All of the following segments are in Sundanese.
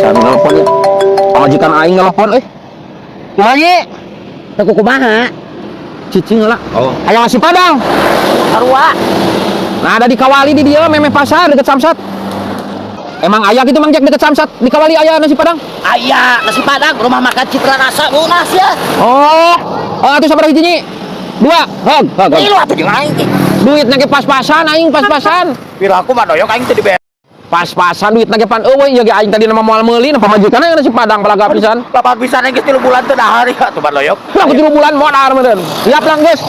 Saya nelpon ya. Pamajikan aing nelpon euy. Kumaha ye? Teu kumaha? Cicing lah. Oh. Hayang nasi Padang. Sarua. Nah, ada di Kawali di dia memeh pasar deket Samsat. Emang aya gitu Mang Jack deket Samsat di Kawali aya nasi Padang? Aya nasi Padang, rumah makan Citra Rasa lunas ya. Oh. Oh, atuh sabaraha hiji nyi? Dua. Hog, hog, hog. Tilu atuh jeung aing teh. Duitna ge pas-pasan aing pas-pasan. Pira aku mah doyok aing teh dibere. Pas-pasan duitna ge pan eueuh ieu ge aing tadi nama moal meuli na pamajikan nasi Padang balaga pisan. Lapan pisan geus 3 bulan teu dahar ya atuh doyok. Lah 3 bulan modar meureun. Siap lang geus.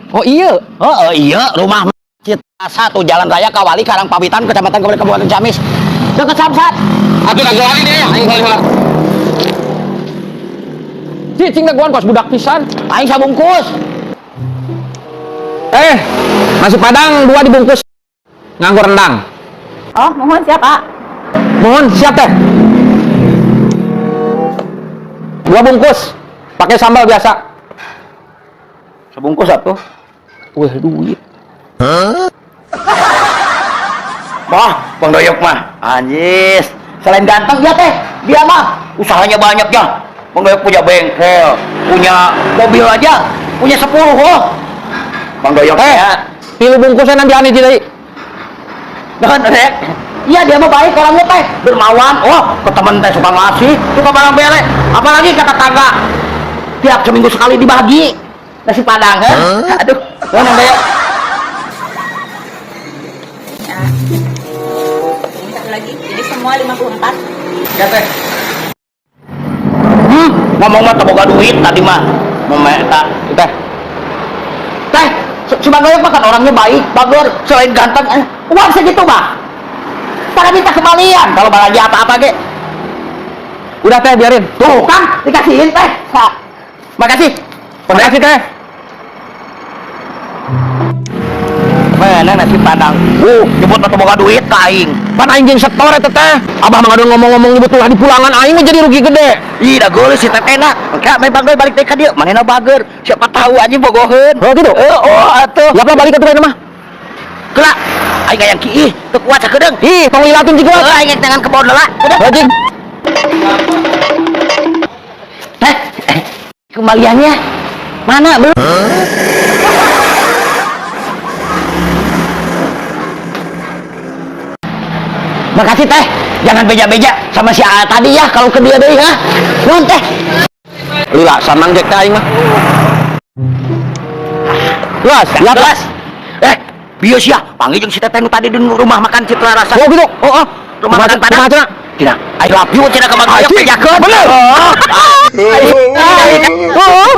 Oh iya. Oh, iya, rumah Citra Rasa tuh Jalan Raya Kawali Karangpawitan Kecamatan Kawali Kabupaten Ciamis. Dekat Samsat. Atuh da Kawali deh, aing kali heula. Cicing dagoan kos budak pisan. Aing sabungkus. Nasi Padang 2 dibungkus. Nganggo rendang. Oh, mohon siap, Pak. Mohon siap teh. 2 bungkus. Pakai sambal biasa. Sebungkus atuh. Wah, duit. Wah, Bang Doyok mah anjis. Selain ganteng ya teh, dia mah usahanya banyak ya. Bang Doyok punya bengkel, punya mobil aja, punya 10 oh. Bang Doyok ya. 3 bungkusnya nanti aneh jadi. Nah, Rek. Iya dia mah baik orangnya teh, dermawan. Oh, ke temen teh suka ngasih, suka barang bere. Apalagi kata tetangga. Tiap seminggu sekali dibagi nasi Padang, kan? Aduh, Bang Doyok. Ini satu lagi. Jadi semua 54. Ya teh. Ngomong mah teu boga duit tadi mah. Mau eta Teh. Teh, si Bang Doyok mah kan orangnya baik, bager, selain ganteng, uang segitu mah. Pada minta kembalian kalau belanja apa-apa ge. Udah teh biarin. Tuh kan dikasihin teh. Makasih. Makasih teh. Mana nasi Padang? Nyebut mah teu boga duit ka aing. Pan aing jeung setor eta teh. Abah mah ngadon ngomong-ngomong nyebut ulah di pulangan aing mah jadi rugi gede. Ih, da geulis si teteh na. Engke main Bang Doy balik teh ka dieu, manehna bager. Siapa tahu anjing bogoheun. Oh gitu. Oh atuh. Ya balik atuh mah. Geura. Aing hayang kiih, teu kuat sakedeung. Ih, tong lilatun cing kuat. Heuh, aing tangan kebon heula. Anjing. Teh, kembaliannya mana belum? Makasih teh, jangan beja-beja sama si A tadi ya kalau ke dia deh ya. Nuhun teh. Lila sanang jek teh aing mah. Luas, ya Jelas. Bieu sia, panggil jeung si teteh nu tadi di rumah makan Citra Rasa. Oh gitu. Oh, oh. Rumah makan Padang. Kumaha cenah? Cenah, I love you cenah ka Bang Doyok Anjing, bejakeun. bener. Oh. Oh,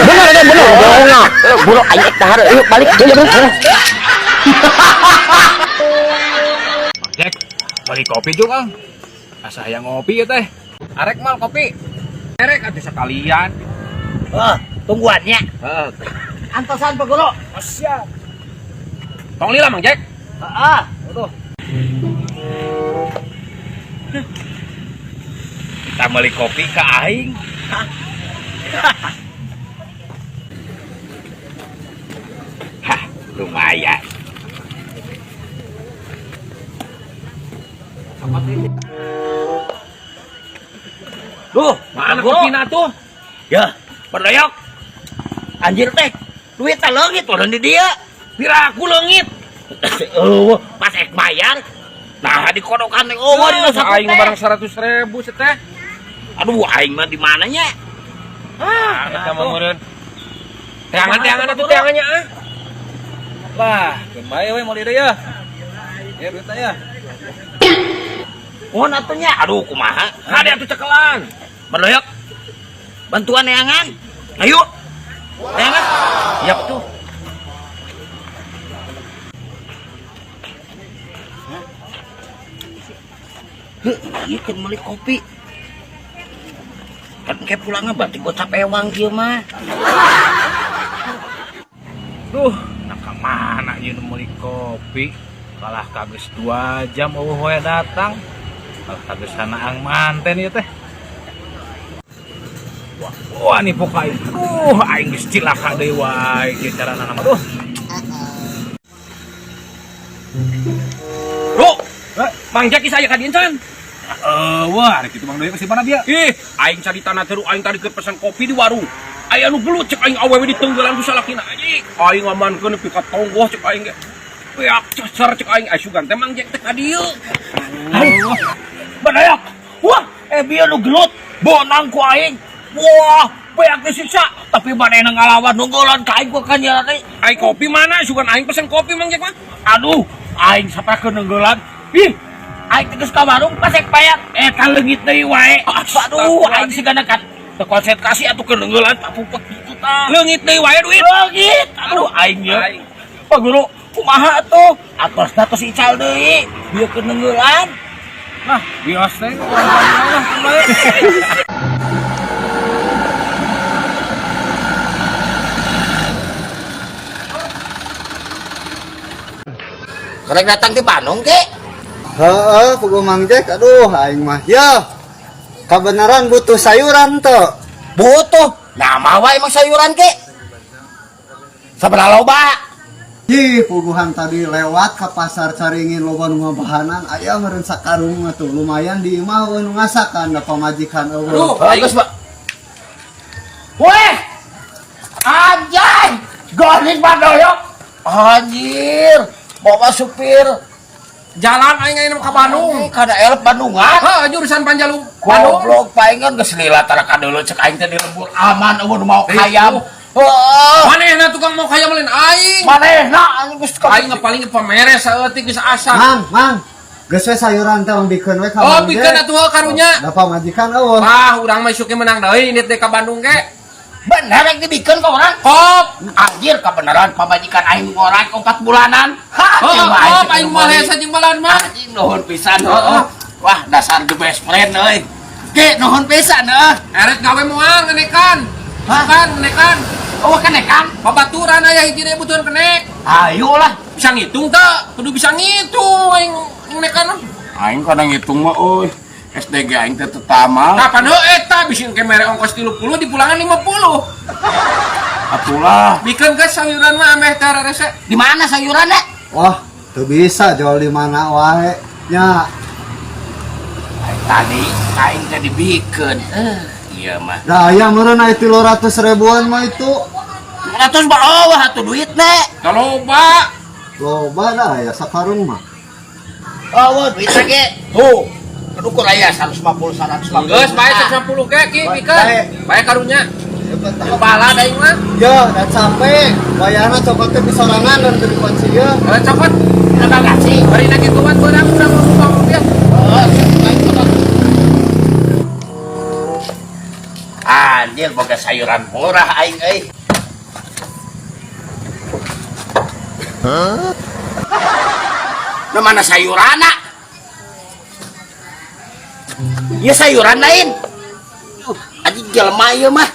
bener bener bener. Bohong. Buru aing dahar, yuk balik. Iya bener. Jack, beli kopi juga. Asa hayang ngopi ya teh. Arek mal kopi. Erek atuh sekalian. Oh, tungguannya. Heeh. Antosan Pak Guru. Oh, siap. Tong lila Mang Jack. Heeh. Tuh. Kita beli kopi ke aing. Hah, lumayan. Duh, Mana Guru. kopina tuh? Ya, berdoyok. Anjir teh, duit teh leungit turun di dia. Pira aku leungit. Oh, pas ek bayar. Nah, di kodokan teh oh, di saku aing teh. barang 100.000 seteh. Aduh, aing mah di mananya? Ah, eta mah meureun. Teangan-teangan atuh teangannya ah. Lah, keun bae we moal deui ya. Ya duitna ya. Mohon atuh nya. Aduh, kumaha? Hade atuh cekelan. Berdoyok. Bantuan neangan. Ayo. Neangan. Siap tuh. Heuh, ieu keur meuli kopi. Kan engke pulangna berarti gocap ewang kieu mah. Duh, nah ka mana ieu nu meuli kopi? Kalah kageus 2 jam eueuh we datang. Kalah kageus sanaang manten ieu teh. Wah, wah nih pok aing. Duh, aing geus cilaka deui wae kieu carana mah. Duh. Bro. Eh. Mang Jack saya ka dieu can. Wah, ari kitu Mang Doyok si mana dia? Ih, aing carita na teru aing tadi keur pesen kopi di warung. Aya nu gelut cek aing awewe ditenggelan ku salakina anjing. Aing ngamankeun nepi ka tonggoh cek aing ge. Peak cecer cek aing asugan teh Mang Jack teh ka dieu. Badayak. Wah, bieu nu gelut bonang ku aing. Wah, beak disiksa, tapi manehna ngalawan nunggulan ka aing ku kanjana teh. Aing kopi mana? Sugan aing pesen kopi Mang Jack mah. Aduh, aing saprakeun nunggulan. Ih, aing teh geus ka warung pasek bayar, eta leungit deui wae. Aduh, aing sigana kan teu konsentrasi atuh keur nunggulan papupek kitu tah. Leungit deui wae duit. Leungit. Aduh, aing ye. Pak Guru, kumaha atuh? Atosna tos ical deui, bieu keur nunggulan. Nah, bios teh orang lah kumaha. Karek datang di Bandung ke? Heeh, puguh Mang Jack, aduh aing mah. Ya, kebenaran butuh sayuran tuh. Butuh. Nah, mawa emang sayuran ke? Sabaraha loba? Ih, puguhan tadi lewat ke pasar Caringin loba nu ngabahanan, aya meureun sakarung mah tuh. Lumayan di imah eueuh nu ngasakan da pamajikan eueuh. Aduh, Bagus, Pak. Weh! Anjay! Goning Pak Doyok. Anjir, bawa supir. Jalan aing aing ka Bandung. Kada elep Bandungan. Heuh, jurusan Panjalu Bandung. Goblok paingan geus lila tara kadeuleu cek aing teh di lembur aman eueuh nu mau hayam. Heeh. Manehna tukang mau hayam lain aing. Manehna anjing geus Aing paling pameres saeutik geus asa. Mang, Mang. Geus we sayuran teh bikeun we ka Oh, Mang bikeun Jack. atuh heuh karunya. Da pamajikan eueuh. Wah, urang mah isuke menang deui indit deui ka Bandung ge. Bener yang dibikeun ka orang. Kop. Anjir kebenaran pamajikan aing ngorang 4 bulanan. Ha, Oh, jeung aing kop aing moal hese jeung balan mah. Anjing nuhun pisan heuh. Wah, dasar the best friend euy. Ge nuhun pisan heuh. Erek gawe moal ngenekan. Hah? Kan ngenekan. Oh, kenekan. Babaturan aya hiji deui butuhan kenek. Ayo lah. Bisa ngitung teu? Kudu bisa ngitung aing ngenekan mah. Aing kadang ngitung mah euy. SDG aing teh tetama. Kapan heuh eta bisi engke mere ongkos 30 dipulangan 50. Atulah. Bikeun geus sayuran mah ameh teh rese. Di mana sayurannya? Wah, teu bisa jual di mana wae. Nya, Tadi aing teh dibikeun. Iya mah. da aya meureun aya 300 ribuan mah itu. 100 bawah atuh duit nek. Loba. Loba dah aya sakarung mah. Oh, duit lagi. Tuh. Kedukur aya 150 150. Geus bae 150 ge ki bikeun. Bae karunya. Bala aing mah. Ya, dan sampai wayahna cokotnya di sorangan dan teu dikunci ya. Kalau cokot Terima kasih. bari na kituan beurang urang ngomong rupiah. Anjir boga sayuran murah aing euy. Hah? Nah, mana sayuranna? Ya sayuran lain. Anjing jelema ieu mah.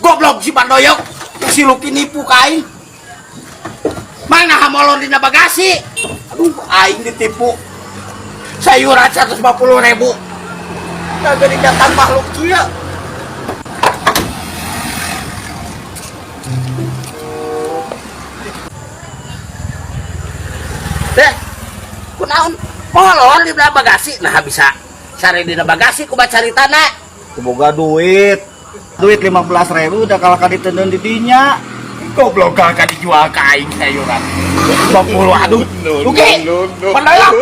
Goblok si Pandoyok. Si Luki nipu ka aing. Mana hamolon dina bagasi? Aduh, aing ditipu. Sayuran 150.000. Kagak datang makhluk kieu. Deh, kunaon? Molor dina bagasi. Nah, bisa cari dina bagasi ku bacari tanah. Boga duit. Duit 15.000 udah kalah ka diteundeun di dinya. Goblok kalah dijual ka aing sayuran. 50 aduh. Rugi. Pandoyok.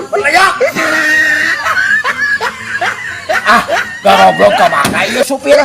Pandoyok. Ah, goblok ka mana ieu supir?